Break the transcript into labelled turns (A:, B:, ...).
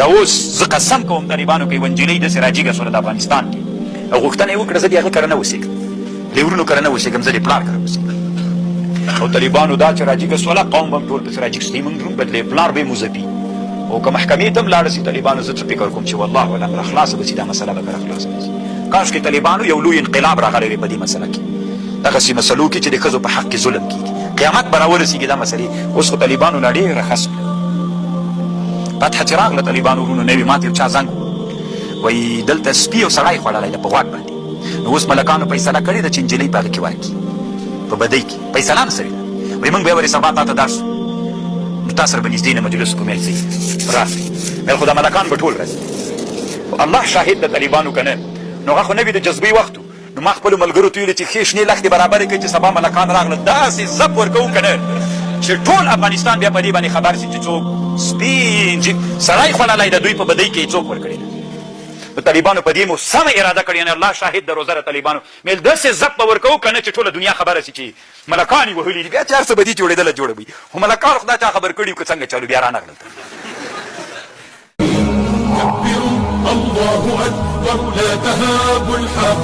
A: دا اوس زه قسم کوم طالبانو که یوه نجلۍ داسې راجیګه شوله د افغانستان کې او غوښتنه یې وکړه زه دې هغه کره نه اوسېږم، له ورونو کره نه اوسېږم، زه دې پلار کره اوسېږم. او طالبانو دا چې راجیګه سوله قوم به هم ټول پسې راجیګ شي، موږ دروند بدلې پلار به یې مو ځپي او که محکمې ته هم لاړه شي طالبانو زه څه فکر کوم چې والله اعلم راخلاصه به شي دا مسله به که راخلاصه نه شي. کاشکې طالبانو یو لوی انقلاب راغلی وی په دې مسله کې، دغسې مسلو کې چې د ښځو په حق کې ظلم کېږي. قیامت به راورسیږي دا مسلې اوس خو طالبانو لا ډېره ښه سوله فتحه چې راغله طالبانو ورونو نوې ماته یو چا زنګ ووهه وایي دلته سپي او سړی خوړلی ده په غوږ باندې نو اوس ملکانو فیصله کړې ده چې نجلۍ په هغه کې ورکړي په بدۍ کې فیصله هم سوې ده وایي موږ به ورې سبا تا ته درسو نو تا سره به نږدې نه مجلس کوم ویل صحیح راسئ ویل خو دا ملکان به ټول راځي خو الله شاهد د طالبانو که نه نو هغه خو نوې د جذبې وخت نو ما خپلو ملګرو ته ویلي چې ښې شنې لښتې برابرې کړئ چې سبا ملکان راغله داسې زپ ورکوو که نه چې ټول افغانستان بیا په دې باندې خبر شي چې څوک سپین جیب سړی خوړلی د دوی په بدۍ کې یې څوک ورکړی ده. نو طالبانو په دې مو سمه اراده کړې یعنې الله شاهد د روزه د طالبانو مې داسې زپ به ورکوو که نه چې ټوله دنیا خبره شي چې ملکان یې وهلي دي بیا چې هر څه بدي جوړېدله جوړه به وي خو ملکان خو دا چا خبر کړي که څنګه چلو بیا رانغلل.
B: كبروا الله أكبر لا تهابوا الحق.